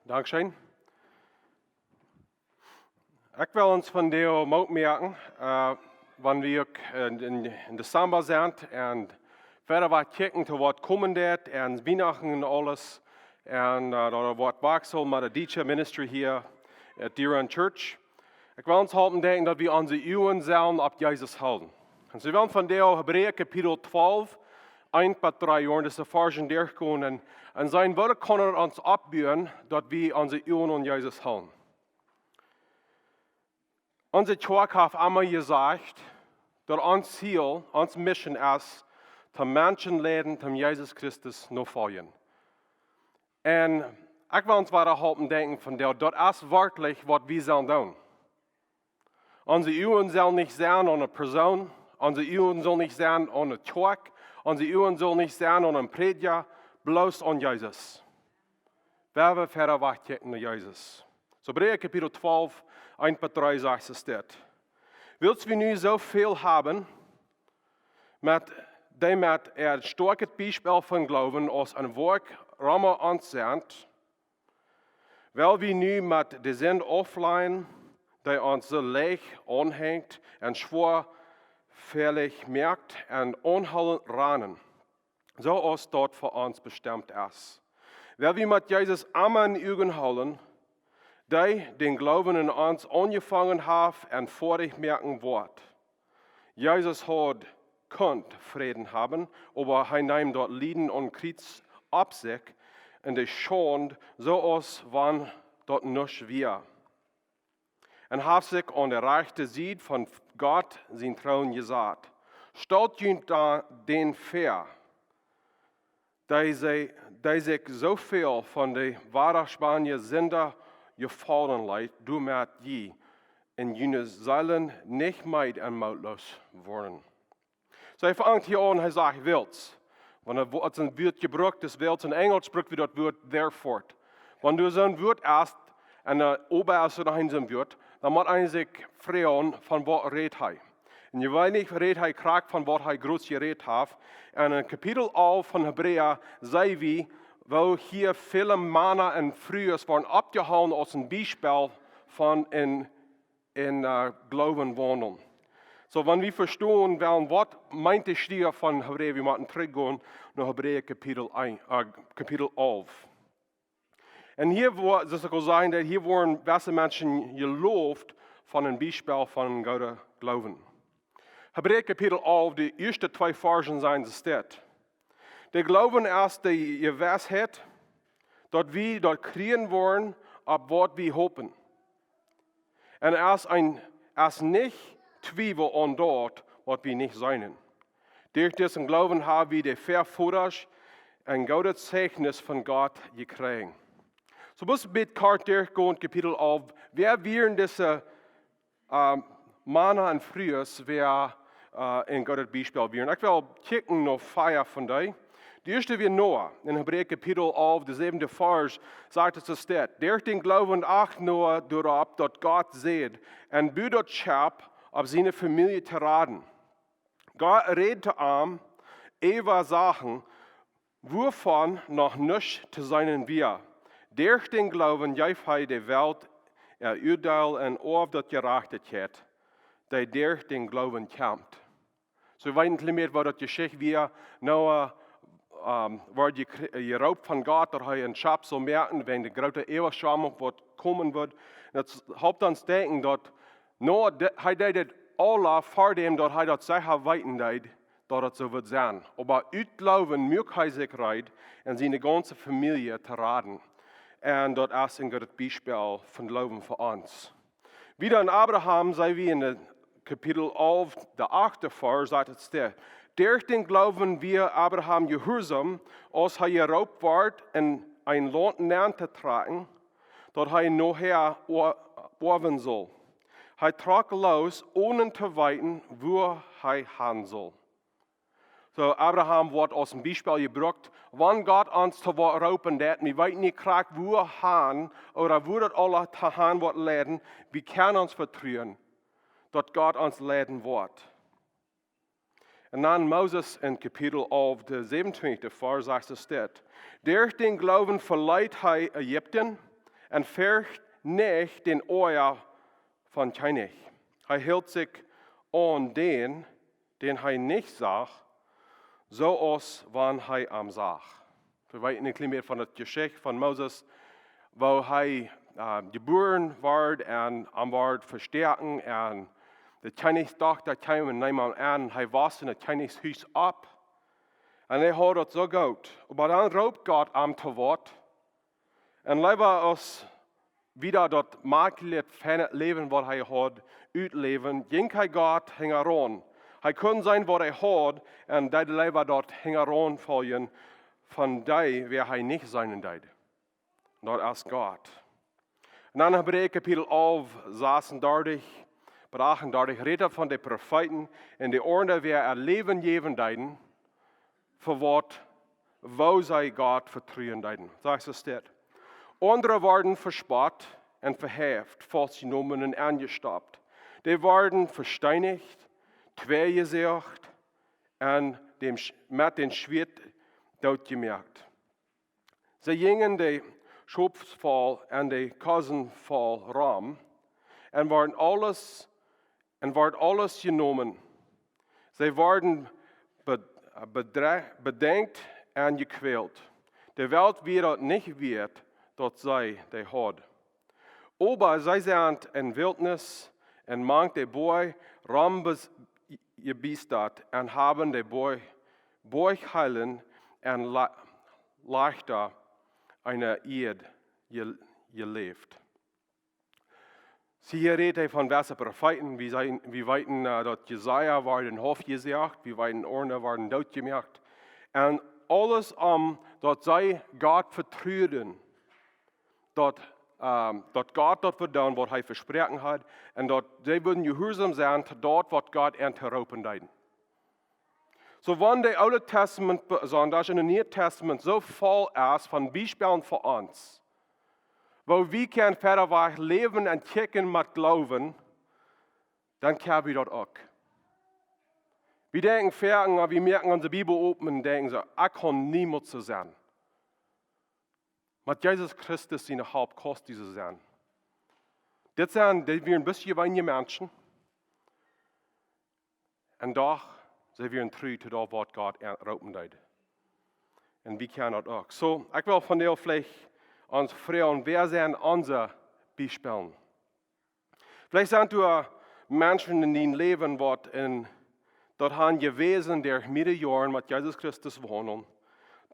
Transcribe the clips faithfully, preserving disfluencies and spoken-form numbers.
Dankscheen. Ekj well ons vondoag Moot moaken, äh, wan wie uk en, en, en Dezemba sent un wieda waut kjikjen to waut komen deit un Wienachten un aules. Un, äh, daut woat Wachsel met de Teacher Ministry hia at Deer Run Church. Ekj well ons halpen denkjen daut wie onse Uagen sellen opp Jesus hoolen. Un soo wie wellen vondoag Hebräa Kapitel twalf, eent bat dree, woaren dise Varschen derchgonen. Un seenen, woo kaun et ons oppbuen, daut wie onse Uagen aun Jesus hoolen. Onse Kjoakj haft emma jesajcht, daut ons Ziel, ons Mission es, de Menschen leiden, om Jesus Christus notofoljen. Un ekj well ons wieda halpen denkjen vondoag, daut es werkjlich waut wie sellen doonen. Onse Uagen sellen nich sennen aun eene Persoon, onse Uagen sellen nich sennen aun eene Kjoakj, onse Uagen sellen nich sennen aun eenen Prädja, bloos aun Jesus. Wie haben wieda Wajch kjikjen no Jesus. Soo Hebräa Kapitel twalf, eent bat dree sajcht et dit: Wiels wie nu soo väl haben, met, dee met äa stoakjet Biespel von Gloowen aus een Woakj rom ons sent, well wie nu met de Sind aufläajen, dee ons soo leicht aunhenjt un schwoa fällich moakt, un aunhoolent ranen, soo aus daut fa ons bestemt es. Well wie met Jesus emma em Uagen hoolen, dee dän Gloowen en ons aunjefongen haft un foadich moaken woat. Jesus haud kunt Fräd haben, oba hee neem daut Lieden aum Kjriez opp sikj un de Schaund, soo aus wan daut nuscht wia, un haft sikj aun de rajchte Sied von Gott sienen Troon jesat. Stalt junt dan dän väa, dee see, dee sikj soo väl von de wadaspanje Sind jefaulen leet, doamet jie en june Seelen nich meed un mootloos woaren. Soo, hee fangt hia aun, hee sajcht, wiels. Wan hee wo-, aus een Wuat jebrukt es, wiels, en Enjlisch bruck wie daut Wuat therefore. Wan doa soon Wuat es, un, äh, oba es noch een soon Wuat, dan mott eena sikj froagen, von waut rät hee. Un jie weeten nich, rät hee krakjt von waut hee jrods jerät haft. Un en Kapitel alf von Hebräa seenen wie, woo hia väle Mana un Frues woaren oppjehoolen aus een Biespel von een en, äh, Gloowen waundlen. Soo, wan wie vestonen wellen, waut meent de Schriewa von Hebräa, wie motten trigjgonen no Hebräa Kapitel eent, äh, Kapitel alf. Un hia woat, soo aus ekj aul säd, daut hia woaren wesse Menschen jelowt von een Biespel von een gooden Gloowen. Hebräa Kapitel alf, de ieeschte twee Varschen sent et dit: De Gloowen es de Jewissheit, daut wie daut kjrieen woaren, opp waut wie hopen. Un es een, es nich Twiewel aun daut, waut wie nich seenen. Derch disen Gloowen haben wie de Väavodasch een goodet Zeichnis von Gott jekjräajen. Soo, bloos een bät kort derchgonen, Kapitel alf. Wäa wieren dise, ähm, Mana un Frues, wäa, äh, een goodet Biespel wieren? Ekj well kjikjen no fia von dee. De ieeschte wia Noah. En Hebräa Kapitel alf, de säwende Varsch, sajcht et soo: Derch dän Gloowen acht Noah doaropp, daut Gott säd, un bud daut Schepp, om siene Famielje to raden. Gott räd to am äwa Sachen, wuavon noch nuscht to seenen wia. Derch dän Gloowen jeef hee de Welt äa Uadeel un oaft daut Jerajchtichkjeit, dee derch dän Gloowen kjemt. Soo, wie weeten nich mea, woo daut Jeschicht wia. Noah, ähm, wort jekr-, jeroopt von Gott, daut hee een Schepp sull moaken, wäajen de groote Äwaschwemmunk, waut komen wudd. Un daut halpt ons denkjen, daut Noah, de-, hee deed et aula ver däm, daut hee daut secha weeten deed, daut et soo wudd sennen. Oba ut Gloowen muak hee sikj reed, un siene gaunze Famielje to raden. Un daut es een goodet Biespel von Gloowen fa ons. Wieda en Abraham, seenen wie en de Kapitel alf, de achte Varsch, sajcht et dit: Derch dän Gloowen wia Abraham jehuarsom, aus hee jeroopt wort, en een Launt nenn to trakjen, daut hee nohäa o-, oawen sull. Hee trock loos, onen to weeten, wua hee han sull. Soo, Abraham woat aus een Biespel jebrukt. Wan Gott ons to waut roopen deit, wie weeten nich krakjt wua han, ooda wua daut aula to han woat leiden, wie kjennen ons vetruen, daut Gott ons leiden woat. Un dan Moses en Kapitel alf, de säwenuntwintichste Varsch, sajcht et dit: Derch dän Gloowen veleet hee Ägipten, Un fercht nich dän Oaja vom Kjennich. Hee hilt sikj aun dän, dän hee nich sach, soo aus wan hee am sach. Wie weeten een kjlien bät von de Jeschicht von Moses, woo hee äh, jebuaren wort un am wort vestoaken un de Kjennichsdochta kjeem un neem am aun. Hee wos en daut Kjennichshus opp un hee haud daut soo goot. Oba dan roopt Gott am to waut. Un leewa aus wieda daut makjelich feinet Läwen waut hee haud utläwen, jinkj hee Gott hinjaraun. Hee kunn seenen waut hee haud un deed leewa daut hinjaraun foljen von dee, wäa hee nich seenen deed. Daut es Gott. Un dan Hebräa Kapitel alf, sasuntachentich bat achtuntachentich rät von de Profeeten un de Oaren, wäa äa Läwen jäwen deeden, fa waut, woo see Gott vetruen deeden. Sajcht et dit: Aundre worden vespott un vehäft, faustjenomen un aunjestoppt. Dee worden vesteenicht, tweijesoagen un däm Sch-, met däm Schwieet dootjemoakt. See jinjen de Schopsfol un de Koasenfol rom un worden aules, un wort aules jenomen. See worden be-, bedre-, bedrenjt un jekwält. De Welt wia daut nich wieet, daut see dee haud. Oba see sent en Wiltnis un mank de Boaj rom bes-, jebiestat un haben de Boaj, Boajhölen un La-, Lajchta enne Ieed je-, jeläft. See, hia rät hee von wesse Profeeten. Wie seenen, wie weeten äh, daut Jesaja wort em Hoff jesoagen, wie weeten aundre worden dootjemoakt. Un aules om daut see Gott vetruden, daut, ähm, daut Gott daut wudd doonen waut hee vesproaken haud un daut see wudden jehuarsom sennen to daut waut Gott an to roopen deed. Soo wan de Oole Testament, be-, soo daut daut Niee Testament soo voll es von Biespels fa ons, woo wie kjennen wieda wajch läwen un kjikjen met Gloowen, dan kjenn wie daut uk. Wie denkjen foaken, wan wie moaken onse Bibel op un denkjen soo: Ekj kaun niemols soo sennen. Met Jesus Christus siene Help kaust du soo sennen. Dit sent, dit wieren bloos jeweenelje Menschen. Un doch, see wieren tru to daut waut Gott an roopen deed. Un wie kjennen daut uk. Soo, ekj well vondoag veleicht ons froagen: Wäa sent onse Biespels? Veleicht sent doa Menschen en dien Läwen waut en daut han jewäsen derch miere Joaren met Jesus Christus waundlen,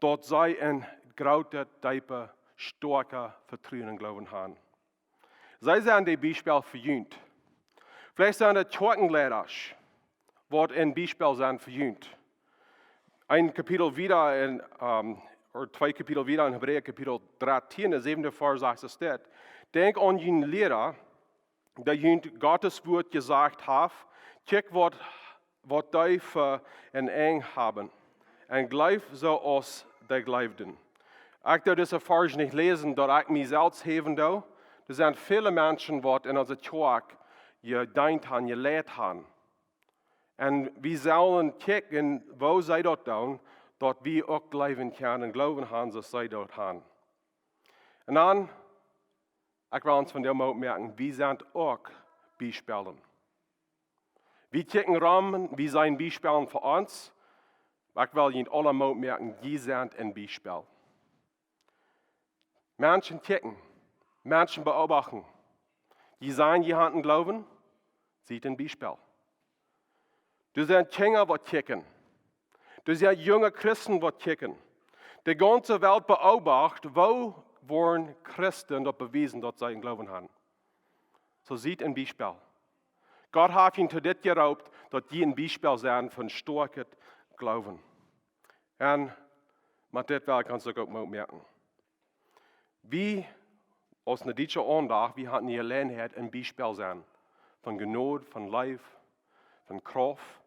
daut see en grooten, deepen, stoakjen Vetruen un Gloowen han. See sent de Biespel fa junt. Veleicht sent et Kjoakjenleida, waut en Biespel sent fa junt. Een Kapitel wieda en, ähm, ooda twee Kapitel wieda en Hebräa Kapitel dartieen, de säwende Varsch sajcht et dit: Denkjt aun june Liera, dee junt Gottes Wuat jesajcht haft, kjikjt waut, waut dee fa een Enj haben, un jleeft soo aus dee jleewden. Ekj doo dise Varsch nich läsen daut ekj mie selfst häwen doo. Doa sent väle Menschen waut en onse Kjoakj jedeent han, jeleit han. Un wie sellen kjikjen woo see daut doonen, daut wie uk jleewen kjennen un Gloowen han soo aus see daut han. Un dan, ekj well ons vondoag Moot moaken, wie sent uk Biespels. Wie kjikjen rom, wie sent Biespels fa ons, oba ekj well junt aula Moot moaken, jie sent een Biespel. Menschen kjikjen, Menschen beobachten. Jie sajen, jie han een Gloowen, siet een Biespel. Doa sent Kjinja waut kjikjen. Doa sent junge Christen waut kjikjen. De gaunze Welt beobacht, woo woaren Christen daut bewiesen daut see een Gloowen han. Soo siet een Biespel. Gott haft junt to dit jeroopt, daut jie een Biespel sent von stoakjet Gloowen. Un met dit well ekj ons uk Moot moaken. Wie aus ne Dietsche Aundacht, wie han ne Jeläajenheit een Biespel sennen. Von Jnod, von Leew, von Krauft.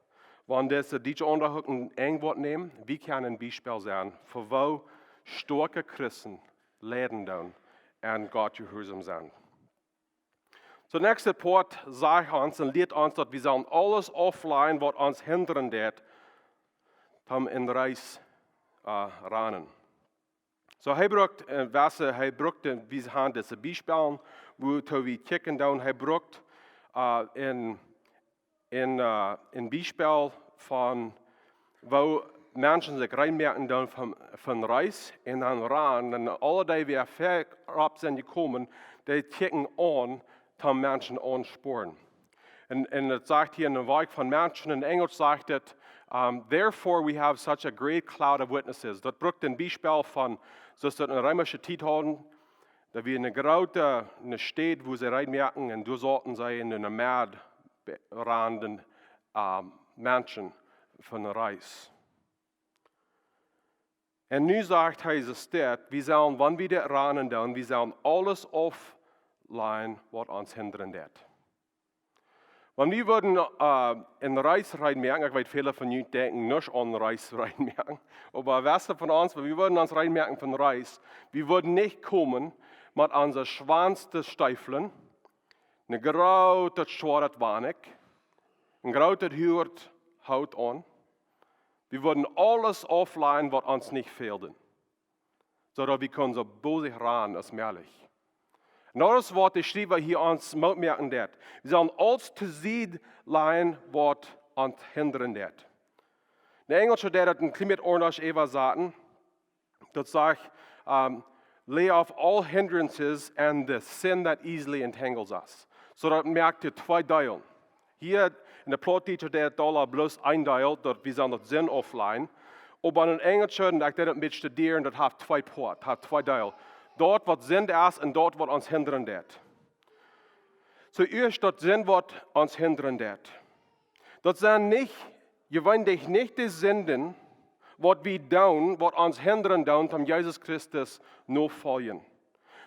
Wan dise Dietsche Aundacht uk een Enj woat nämen, wie kjennen een Biespel sennen fa woo stoakje Christen läwen doonen un Gott jehuarsom sennen. Soo, näakjste Poat sajcht ons un lieet ons daut wie sellen aules auflajen waut ons hindren deit, om en Race äh, rannen. So hee brukt, äh, waut hee brukt, äh, wie han dise Biespels, woo to wie kjikjen doonen, hee brukt, äh, een, een, äh, een Biespel von woo Menschen sikj rein moaken doonen von, von Reis un dan ranen. Un aule dee, waut ver opp sent jekomen, dee kjikjen aun, toom Menschen aunsporen. Un, un et sajcht hia een Volkj von Menschen, enn Enjlisch sajcht et, um, "Therefore we have such a great cloud of witnesses." Daut brukt een Biespel von, soo aus daut enn de reemische Tiet hauden, daut wia eene groote, eene Staut, woo see rein moaken, un doa sauten see enn eene Mad be-, randen, um, Menschen von Reis. Un nu sajcht hee, es dit, wie sellen, wan wie dit ranen doonen, wie sellen aules auflajen, waut ons hindren deit. Wan wie wudden, äh, enn Reis rein moaken, ekj weet, väle von junt denkjen nich aun Reis rein moaken, oba waut von ons, wan wie wudden ons rein moaken von Reis, wie wudden nich komen met onse schwoaste Steefel, een grootet schwoaret Wanikj, een grootet Hut, Hoot aun. Wie wudden aules auflajen, waut ons nich fäld, soo daut wie kunnen soo bosich ranen aus mäajlich. Un daut es, waut de Schriewa hia ons Moot moaken deit. Wie sellen aules to Sied lajen, waut ons hindren deit. De Enjlische deit daut een kjlien bät aundasch äwasaten. Daut sajcht, um, "Lay off all hindrances and the sin that easily entangles us." So daut moakt twee Deelen. Hia enn de Plautdietsche deit daut bloos een Deel, daut wie sellen daut Sind auflajen. Oba enn Enjlisch, un ekj deed daut een bät studieren, daut haft twee Poat, haft twee Deel. Daut, waut Sind es, un daut, waut ons hindren deit. Soo ieescht daut Sind, waut ons hindren deit. Daut sent nich, jeweenlich nich de Sinden, waut wie doonen, waut ons hindren doonen, om Jesus Christus notofoljen.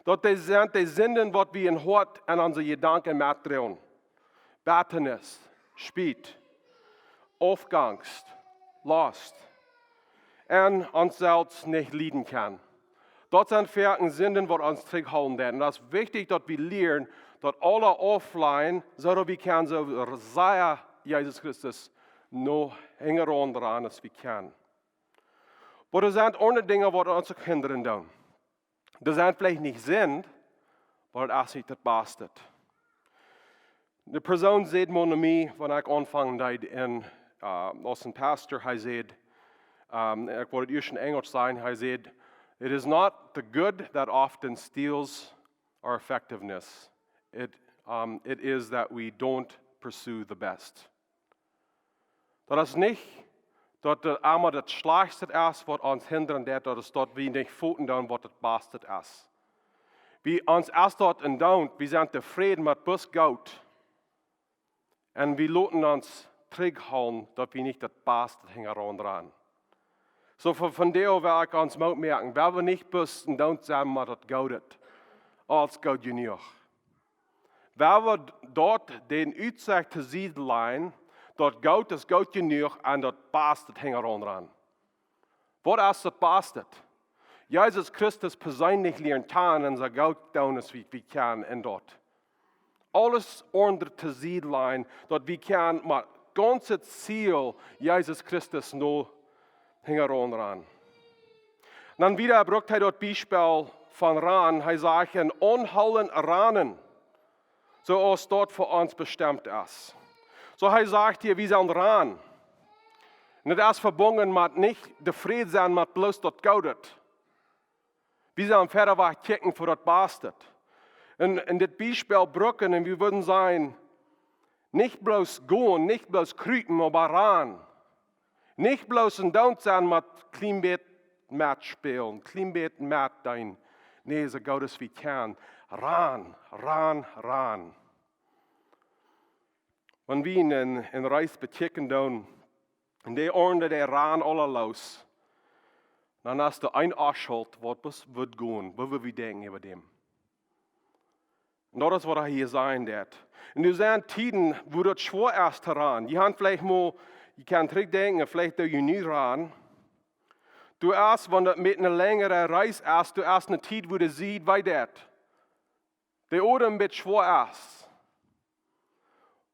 Daut dee sent de Sinden, waut wie em Hoat un onse Jedanken metdroagen. Bettanis, Spiet, Aufjenst, Lost. Un ons selfst nich lieden kjennen. Daut sent foaken Sinden, waut ons trigjhoolen doonen. Un daut es wichtich, daut wie lieren, daut aules auflajen, soo daut wie kjennen soo sea Jesus Christus no hinjaraun ranen aus wie kjennen. Oba doa sent aundre Dinja, waut ons uk hindren doonen. Daut sent veleicht nich Sind, oba daut es nich daut Baste. Eene Persoon säd mol no mie, wan ekj aunfangen deed enn, äh, aus een Pastor, hee säd, ähm, ekj wull et ieescht enn Enjlisch sajen, hee säd, "It is not the good that often steals our effectiveness. It, um, it is that we don't pursue the best." Daut es nich, daut daut emma daut Schlajchtste es, waut ons hindren deit, daut es, daut wie nich foten doonen, waut daut Baste es. Wie ons es daut enn doonen, wie sent tofräd met bloos goot. Un wie loten ons trigjhoolen, daut wie nich daut Baste hinjaraun ranen. Soo von, von doa well ekj ons Moot moaken, well wie nich bloos enn doonen sennen, oba daut Goodet, aules goot jenuach. Well wie daut dän Utsecht to Sied lajen, daut Goot es goot jenuach un daut Baste hinjaraun ranen. Waut es daut Baste? Jesus Christus perseenlich lieren kjanen un soo goot doonen aus wie, wie kjennen enn daut. Aules aundre to Sied lajen, daut wie kjennen met gaunzet Ziel Jesus Christus no hinjaraun ranen. Dan wada brukt hee daut Biespel von ranen. Hee sajcht, "Enn aunhoolent ranen, soo aus daut fa ons bestemt es." Soo hee sajcht hia, wie sellen ranen. Un daut es vebungen met nich tofräd sennen met bloos daut Goodet. Wie sellen wieda wajch kjikjen fa daut Baste. Un, un dit Biespel brucken, un wie wudden sajen, nich bloos gonen, nich bloos krupen, oba ranen. Nich bloos enn doonen sennen, oba kjlien bät metspälen, kjlien bät metdeenen. Nä, soo goot aus wie kjennen. Ranen, ranen, ranen. Wan wie enn, enn Reis bekjikjen doonen, un dee aundre, dee ranen aula los, dan es doa een Oschult, waut bloos woat gonen, waut wie denkjen äwa däm. Un daut es, waut hee hia sajen deit. Un doa sent Tieden, wua daut schwoa es to ranen. Jie haben veleicht mol, jie kjennen trigjdenkjen, veleicht doo jie nu ranen. Doa es, wan daut met eene lenjre Reis es, doa es eene Tiet, wua de Sied wee deit. De Odem een bät schwoa es.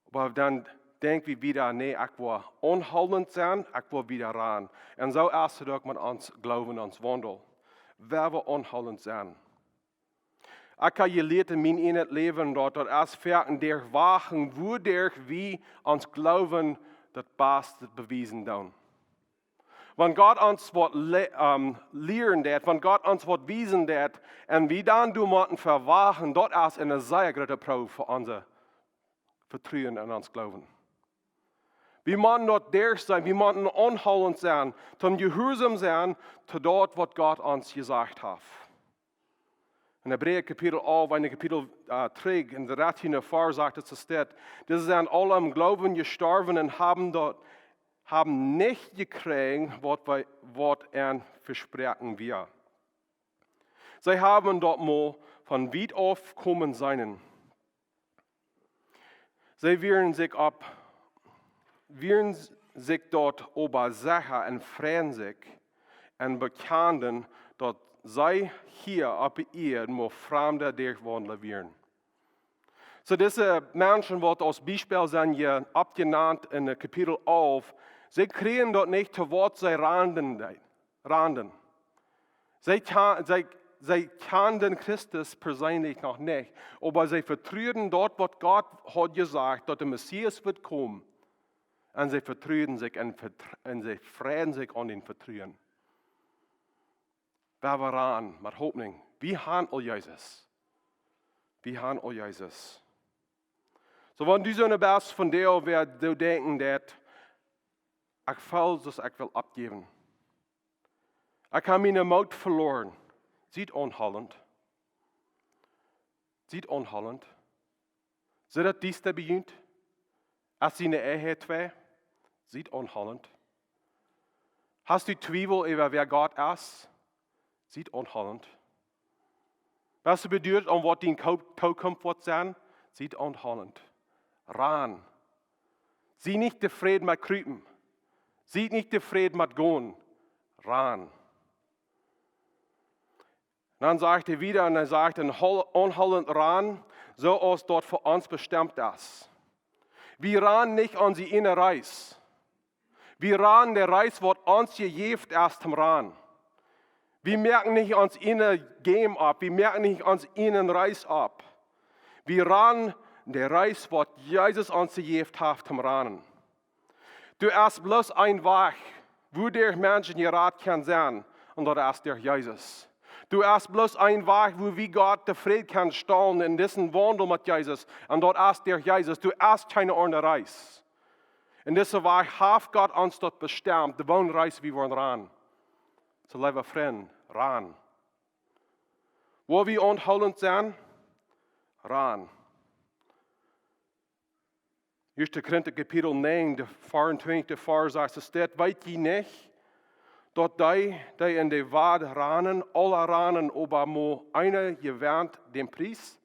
Oba dan denkj wie wada, nä, ekj well aunhoolent sennen, ekj well wada ranen. Un soo es et uk met ons Gloowen, ons Waundel. Woa wie aunhoolent sennen. Ekj hab jelieet en mien ieejnet Läwen daut, daut es fa een derch Wagen, wuaderch wie ons Gloowen daut baste bewiesen doonen. Wan Gott ons waut le- ähm, lieren deit, wan Gott ons waut wiesen deit, un wie dan doa motten fa wachten, daut es eene sea groote Proow fa onse Vetruen en ons Gloowen. Wie motten daut derch sennen, wie motten aunhoolent sennen, toom jehuarsom sennen to daut waut Gott ons jesajcht haft. En Hebräa Kapitel alf, een Kapitel äh, trigj, en de dartieende Varsch sajcht et, soo steit: "Dise sent aule em Gloowen jestorwen un haben daut, haben nich jekjräajen waut wie, waut an vesproaken wia." See haben daut mau von wiet auf komen seenen. See wieren sikj opp, wieren sikj daut oba secha un freiden sikj un bekjanden, daut see hia opp de Ieed mau Framde derchwaundlen wieren. Soo dise Menschen, waut aus Biespel sent hia oppjenant en Kapitel alf, see kjrieejen daut nich to waut see randen deed- randen. See, kja- see, see kjanden Christus perseenlich noch nich, oba see vetruden daut waut Gott haud jesajcht, daut de Messias wudd komen. Un see vetruden sikj un, vetr- un see freiden sikj aun dän Vetruen. Woa wie rannen met Hopninj. Wie haben aul Jesus. Wie haben aul Jesus. Soo wan du soo een best von dee, wäa doa denkjen deit, ekj feel soo aus ekj well oppjäwen. Ekj hab mienen Moot veloaren. Siet aunhoolent. Siet aunhoolent. Sitt daut diesta bie junt? Es diene Ehe twei? Siet aunhoolent. Hast du Twiewel äwa wäa Gott es? Siet aunhoolent. Best du beduat aun waut diene Ko- Tookunft woat sennen? Siet aunhoolent. Ran. Sie nich tofräd met krupen. Sie nich tofräd met gonen. Ran. Dan sajcht hee wieda, un hee sajcht: "En hol- aunhoolent ran, soo aus daut fa ons bestemt es." Wie rannen nich onse ieejne Reis. Wie rannen de Reis, waut ons jejäft es toom rannen. Wie moaken nich ons ieejne Game opp, wie moaken nich ons ieejne Reis opp. Wie rannen de Reis, waut Jesus ons jejäft haft toom rannen. Doa es bloos een Wajch, wuaderch Menschen jerat kjennen sennen, un daut es derch Jesus. Doa es bloos een Wajch, woo wie Gott tofräd kjennen stalen en disen Waundel met Jesus, un daut es derch Jesus. Doa es kjeene aundre Reis. En dise Wajch haft Gott ons daut bestemt, de woone Reis wie woaren rannen. Soo, leewe Frind, ran. Woa wie aunhoolent sennen? Ran. Ieeschte Korinta Kapitel näajen, de veeauntwintichste Varsch, sajcht et: "Weet jie nich, daut dee, dee en de Wad rannen, aula rannen, oba mau eena jewennt dän Pries?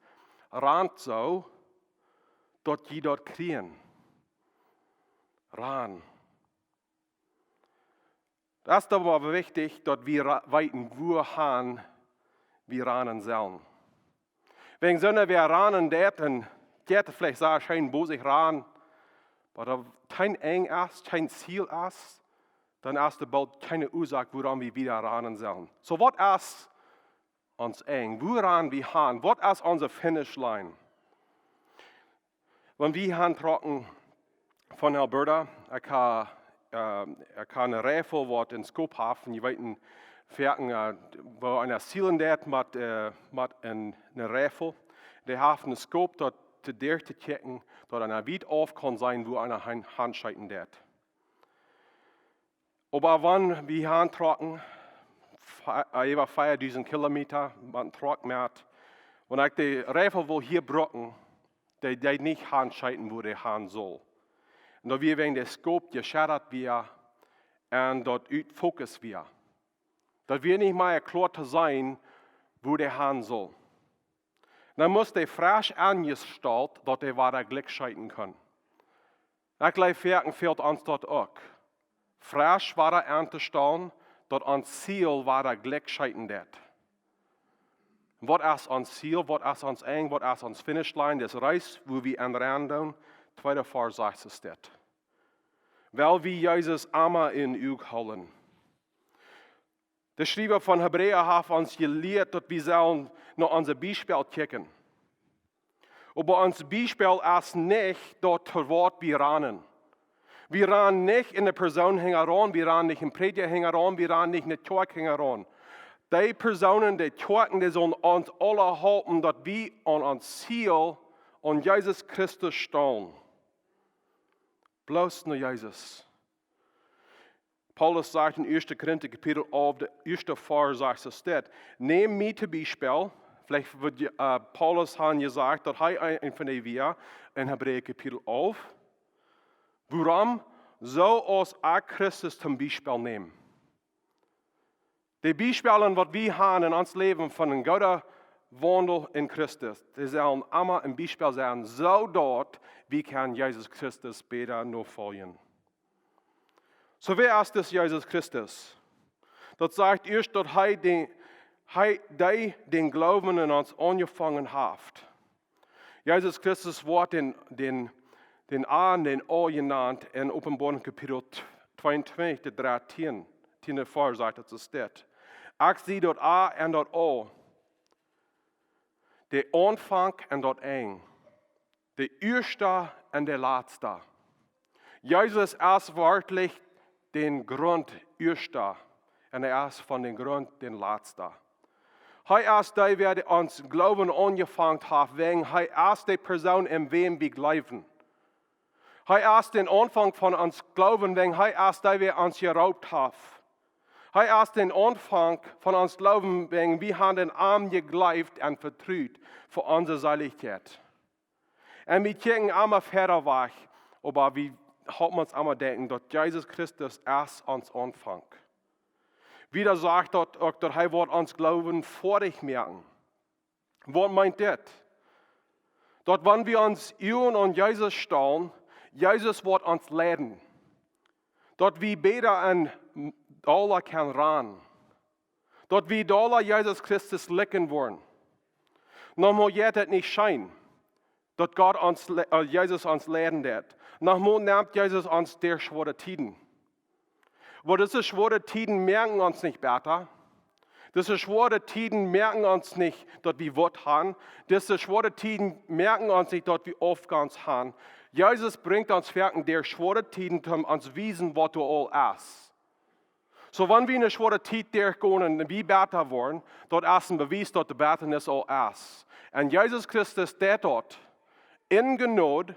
Rant soo, daut jie daut kjrieen." Ran. Daut es dan mau wichtich, daut wie ra- weeten, wuahan wie rannen sellen. Wäajen soone, wäa rannen deit, un jeit veleicht sea scheen bosich ran, oba daut kjeen Enj es, kjeen Ziel es, dan es doa boolt kjeene Uasoak, wuarom wie wieda rannen sellen. Soo, waut es ons Enj? Wuahan wie han? Waut es onse Finish Line? Wan wie han trocken von Alberta, ekj ha, äh, ekj ha een Rifle, waut een Scope haft, un jie weeten, foaken, äh, woo eena zielen deit met, äh, met een, een Rifle. Dee haft een Scope, daut to derchtokjikjen, daut eena wiet auf kaun seenen, wua eena han, han schieten deit. Oba wan wie han trocken, fa- äh, äwa veadusent Kilometa, met een Truck met, wan ekj de Rifle wull hia brucken, dee deed nich han schieten, wua dee han sull. Un daut wia wäajen de Scope jescheddat wia un daut ut Fokus wia. Daut wia nich mea kloa to seenen, wua dee han sull. Dan must dee fresch aunjestalt, daut dee wada jlikj schieten kunn. Ekj jleew, foaken fält ons daut uk. Fresch wada auntostalen, daut ons Ziel wada jlikj schieten deit. Waut es ons Ziel? Waut es ons Enj? Waut es ons Finish Line? Dis Reis, wua wie aun rannen doonen. Tweede Varsch sajcht et dit. Wiel wie Jesus emma em Uag hoolen. De Schriewa von Hebräa haft ons jelieet, daut wie sellen no onse Biespel kjikjen. Oba ons Biespel es nich daut, to waut wie ranen. Wie ranen nich eene Persoon hinjaraun, wie ranen nich eenen Prädja hinjaraun, wie ranen nich eene Kjoakj hinjaraun. Dee Persoonen, dee Kjoakjen, dee sellen ons aula halpen, daut wie aun ons Ziel, aun Jesus Christus stonen. Bloos no Jesus. Paulus sajcht en Ieeschte Korinta Kapitel alf, de ieeschte Varsch sajcht, soo steit: "Nämt mie to Biespel." Veleicht woat, äh, Paulus han jesajcht, daut hee een, een von dee wia en Hebräa Kapitel alf. Wuarom? Soo aus ekj Christus toom Biespel näm. De Biespelen, waut wie han en ons Läwen von een gooden Waundel en Christus, dee sellen emma een Biespel sennen, soo daut wie kjennen Jesus Christus bäta nofoljen. Soo, wäa es dis Jesus Christus? Daut sajcht ieescht, daut hee dän, hee, dee dän Gloowen en ons aunjefongen haft. Jesus Christus woat dän, dän, dän A un dän O jenant en Openboarunk Kapitel tweeuntwintich, de dartieen, tieende Varsch sajcht daut, soo steit: "Ekj sie daut A un daut O, de Aunfank un daut Enj, de Ieeschta un de Latsta." Jesus es werkjlich dän Grunt Ieeschta un hee es von dän Grunt dän Latsta. Hee es dee, wäa ons Gloowen aunjefongen haft, wäajen hee es de Persoon, en wäm wie jleewen. Hee es dän Aunfank von ons Gloowen, wäajen hee es dee, wäa ons jeroopt haft. Hee es dän Aunfank von ons Gloowen, wäajen wie han aun am jejleeft un vetrut fa onse Seelichkjeit. Un wie kjikjen emma wieda wajch, oba wie halpen ons emma denkjen, daut Jesus Christus es ons Aunfank. Wieda sajcht daut uk, daut hee woat ons Gloowen foadich moaken. Waut meent dit? Daut wan wie ons Uagen aun Jesus stalen, Jesus woat ons leiden. Daut wie bäta un dolla kjennen ranen. Daut wie dolla Jesus Christus likjen woaren. Noch mau jeit et nich scheen, daut Gott ons le-, äh, Jesus ons leiden deit. Noch mau nemt Jesus ons derch schwoare Tieden. Oba dise schwoare Tieden moaken ons nich bäta. Dise schwoare Tieden moaken ons nich, daut wie waut han. Dise schwoare Tieden moaken ons nich, daut wie Aufgonst han. Jesus brinjt ons werkjlich derch schwoare Tieden, om ons wiesen, waut doa aul es. Soo, wan wie eene schwoare Tiet derchgonen un wie bäta woaren, daut es een Bewies, daut de Bätanis aul es. Un Jesus Christus deit daut en Jnod,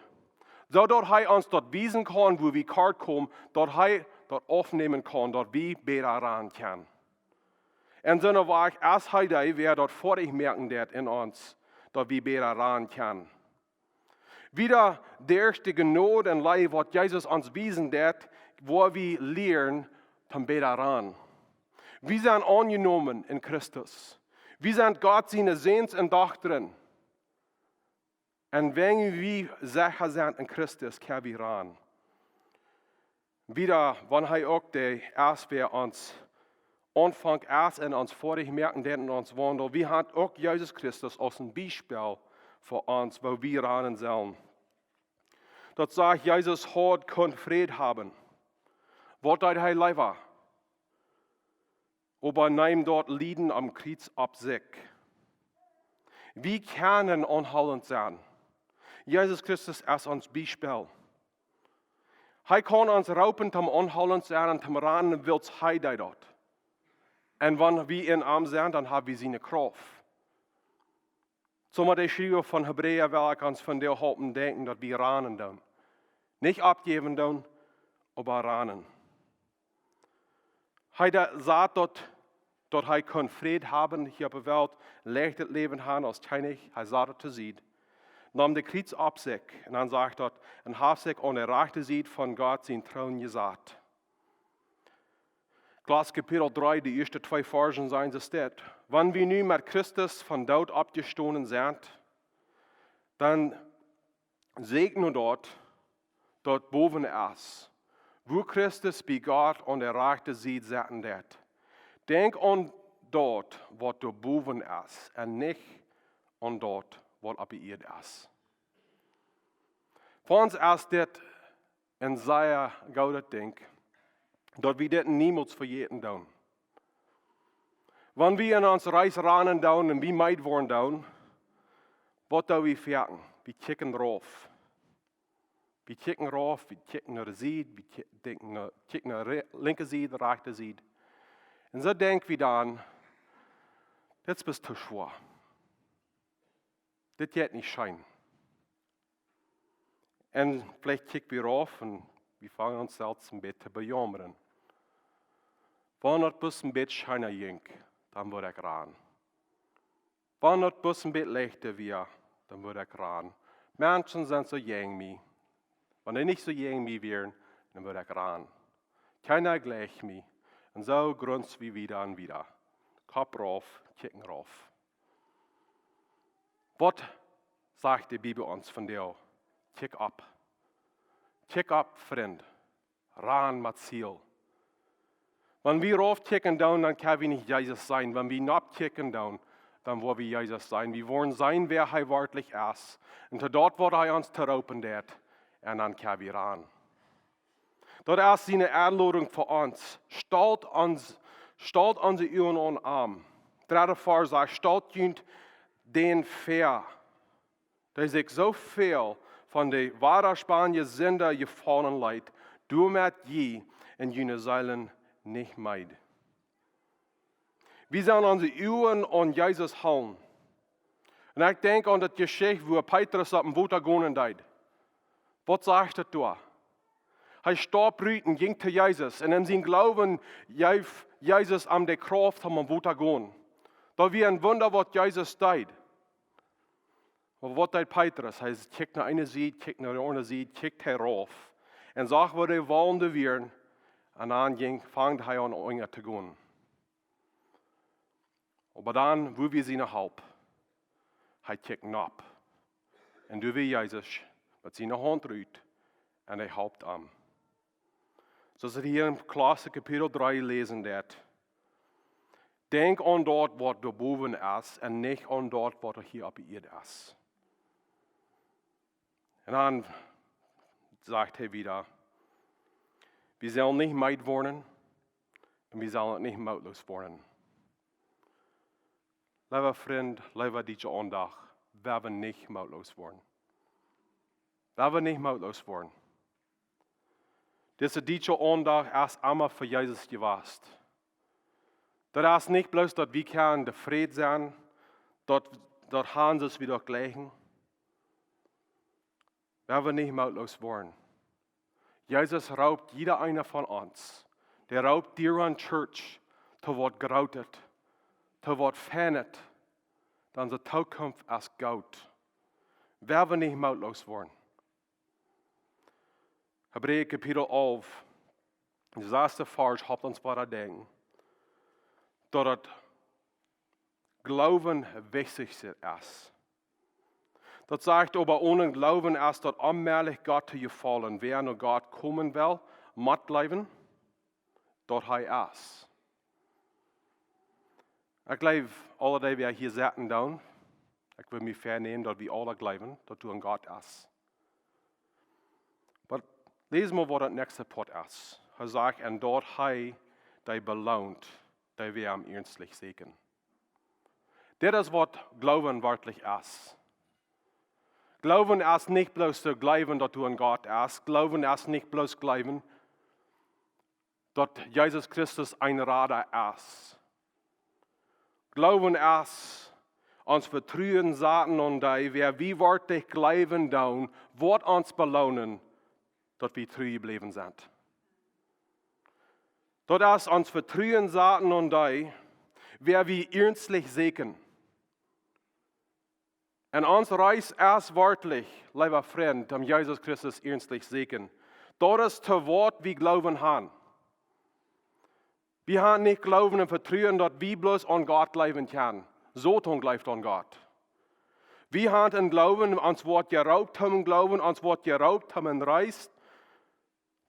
soo daut hee ons daut wiesen kaun, wua wie kort komen, daut hee daut aufnämen kaun, daut wie bäta ranen kjennen. Un soo wajch es hee dee, wäa daut foadich moaken deit en ons, daut wie bäta ranen kjennen. Wieda derch de Jnod un Leew, waut Jesus ons wiesen deit, woa wie lieren, toom bäta ranen. Wie sent aunjenomen en Christus. Wie sent Gott siene Säns un Dochtren. Un wan wie secha sent en Christus, kjenn wie ranen. Wieda, wan hee uk dee es, wäa ons Aunfank es un ons foadich moaken deit en ons Waundel, wie han uk Jesus Christus aus een Biespel fa ons, woo wie ranen sellen. Daut sajcht, Jesus haud kunt Fräd haben. Waut deed hee leewa? Oba neem daut Lieden aum Kjriez opp sikj. Wie kjennen aunhoolent sennen. Jesus Christus es ons Biespel. Hee kaun ons roopen toom aunhoolent sennen un toom ranen, wiels hee deed daut. Un wan wie en am sent, dan hab wie siene Krauft. Soo met de Schriewa von Hebräa well ekj ons vondoag halpen denkjen, daut wie ranen doonen. Nich oppjäwen doonen, oba ranen. Hee dee sajcht daut, daut hee kunn Fräd haben hia opp de Welt, leichtet Läwen han aus Kjennich, hee sajcht daut to Sied. Neem daut Kjriez opp sikj, un dan sajcht daut, un haft sikj aun de rajchte Sied von Gott sienen Troon jesat. Galatia Kapitel dree, de ieeschte twee Varsch sajen, soo steit: "Wan wie nu met Christus vom Doot oppjestonen sent, dan seekjt no daut, daut bowen es, wua Christus bie Gott aun de rajchte Sied setten deit. Denkjt aun daut, waut doa bowen es, un nich aun daut, waut opp de Ieed es." Fa ons es dit een sea goodet Dinkj, daut wie dit niemols vejäten doonen. Wan wie en ons Reis ranen doonen un wie meed woaren doonen, waut doo wie foaken? Wie kjikjen rauf. Wie kjikjen rauf, wie kjikjen no de Sied, wie kjikjen no, kjikjen no de linkje Sied, rajchte Sied. Un soo denkj wie dan: "Dit es too schwoa. Dit jeit nich scheen." Un veleicht kjikj wie rauf un wie fangen ons selfst een bät to bejaumren. "Wan daut bloos een bät scheena jinkj, dan wudd ekj ranen. Wan daut bloos een bät leichta wia, dan wudd ekj ranen. Menschen sent soo jäajen mie. Wan dee nich soo jäajen mie wieren, dan wudd ekj ranen. Kjeena jleicht mie." Un soo gruns wie wieda un wieda. Kopp rauf, kjikjen rauf. Waut sajcht de Bibel ons vondoag? Kjikj opp. Kjikj opp, Frind. Ran met Ziel. Wan wie rauf kjikjen doonen, dan kjenn wie nich Jesus seenen. Wan wie nopp kjikjen doonen, dan woa wie Jesus seenen. Wie woaren seenen, wäa hee werkjlich es. Un to daut, waut hee ons to roopen deit. Un dan kjenn wie ranen. Daut es siene Enlodunk fa ons. Stalt ons, stalt onse Uagen aun am. Dredda Varsch sajcht: "Stalt junt dän väa, dee sikj soo väl von de wadaspanje Sind jefaulen leet, doamet jie en june Seelen nich meed." Wie sellen onse Uagen aun Jesus hoolen. Un ekj denkj aun daut Jeschicht, wua Petrus opp däm Wota gonen deed. Waut sajcht daut doa? Hee stap rut un jinkj to Jesus. Un en sienen Gloowen jeef Jesus am de Krauft, om oppem Wota to gonen. Daut wia een Wunda, waut Jesus deed. Oba waut deed Petrus? Hee kjikjt no eene Sied, kjikjt no de aundre Sied, kjikjt hee rauf. Un sach, woo de Wellen wieren. Un dan jinkj, fangd hee aun unja to gonen. Oba dan, wua wia siene Help? Hee kjikjt nopp. Un doa wia Jesus met siene Haunt rut. Un hee halpt am. Soo aus wie hia en Kolossa Kapitel dree läsen, daut: "Denkj aun daut, waut doa bowen es, un nich aun daut, waut hia opp de Ieed es." Un dan sajcht hee wieda: "Wie sellen nich meed woaren un wie sellen nich mootloos woaren." Leewa Frind, leewe Dietsche Aundacht, wie woaren nich mootloos woaren. Wie woaren nich mootloos woaren. Dise Dietsche Aundacht es emma fa Jesus jewast. Daut es nich bloos, daut wie kjennen tofräd sennen, daut, daut Hans es wie daut jlikjen. Wie woaren nich mootloos woaren. Jesus roopt jieda eena von ons. Dee roopt dise Church to waut Grootet, to waut Feinet, dan de Zukunft es goot. Wie woaren nich mootloos woaren. Hebräa Kapitel alf, de sasste Varsch, halpt ons wada denkjen, daut daut Gloowen wichtich es. Daut sajcht: "Oba onen Gloowen es daut onmäajlich, Gott to jefaulen. Wäa no Gott komen well, mott jleewen, daut hee es." Ekj jleew, aule dee, waut hia sitten doonen, ekj well mie väanämen, daut wie aule jleewen, daut doa een Gott es. Oba läs mol, waut daut näakjste Poat es. Hee sajcht: "Un daut hee dee beloont, dee wäa am iernstlich sieekjen." Dit es, waut Gloowen werkjlich es. Gloowen es nich bloos to jleewen, daut doa een Gott es. Gloowen es nich bloos jleewen, daut Jesus Christus een Rada es. Gloowen es ons Vetruen saten aun dee, wäa wie werkjlich jleewen doonen, woat ons beloonen, daut wie tru jebläwen sent. Daut es ons Vetruen saten aun dee, wäa wie iernstlich sieekjen. Un ons Reis es werkjlich, leewa Frind, om Jesus Christus iernstlich sieekjen. Daut es to waut wie Gloowen han. Wie han nich Gloowen un Vetruen, daut wie bloos aun Gott jleewen kjennen. Soton jleeft aun Gott. Wie han een Gloowen, ons woat jeroopt om Gloowen, ons woat jeroopt om een Reis,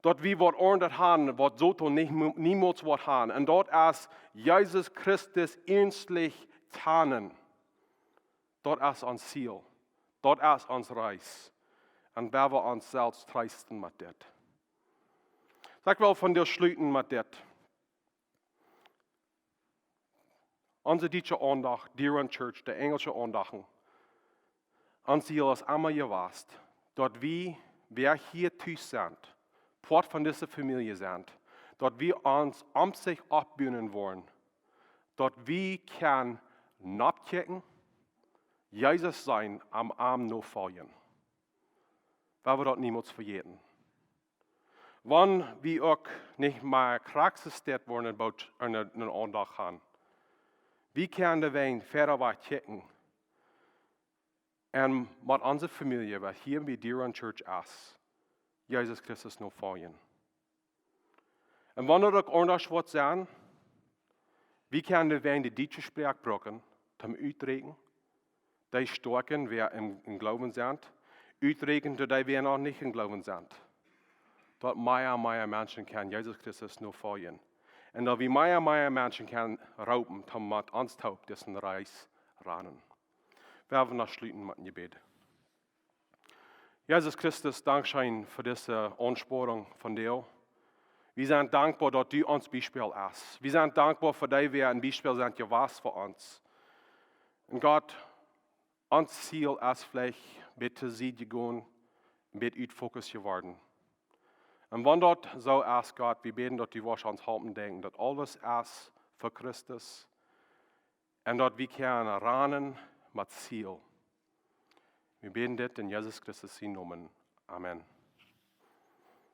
daut wie woat aundret han, waut Soton nich, niemols woat han. Un daut es Jesus Christus iernstlich kjanen. Daut es ons Ziel. Daut es ons Reis. Un wie woaren ons selfst treesten met dit. Soo, ekj well vondoag schluten met dit. Onse dietsche Aundacht, Deer Run Church, de enjelsche Aundachten, ons Ziel es emma jewast, daut wie, wäa hia tus sent, Poat von dise Famielje sent, daut wie ons om sikj oppbuen woaren, daut wie kjennen noppkjikjen, Jesus seenen, am, am nofoljen. Wie woaren daut niemols vejäten. Wan wie uk nich mea krakjt soo steit woaren en Boot en, en Aundacht gonen, wie kjennen de Welt wieda wajch kjikjen un met onse Famielje, waut hia bie Deer Run Church es, Jesus Christus nofoljen. Un wan daut uk aundasch woat sennen, wie kjennen de Welt de dietsche Sproak brucken, toom utdrekjen, dee stoakjen, wäa em, em Gloowen sent, utdrekjen, daut dee, wäa noch nich em Gloowen sent. Daut mea, mea Menschen kjennen Jesus Christus nofoljen. Un daut wie mea, mea Menschen kjennen roopen, toom met ons toop dise Reis rannen. Wie woaren noch schluten met een Jebäd. Jesus Christus, dankscheen fa dise Aunsporunk von die. Wie sent dankboa, daut du ons Biespel best. Wie sent dankboa fa die, wäa een Biespel sent jewast fa ons. Un Gott, ons Ziel es veleicht een bät to Sied jegonen, een bät ut Fokus jeworden. Un wan daut soo es, Gott, wie bäden, daut du woascht ons halpen denkjen, daut aules es fa Christus. Un daut wie kjennen rannen met Ziel. Wie bäden dit en Jesus Christus sienen Nomen. Amen.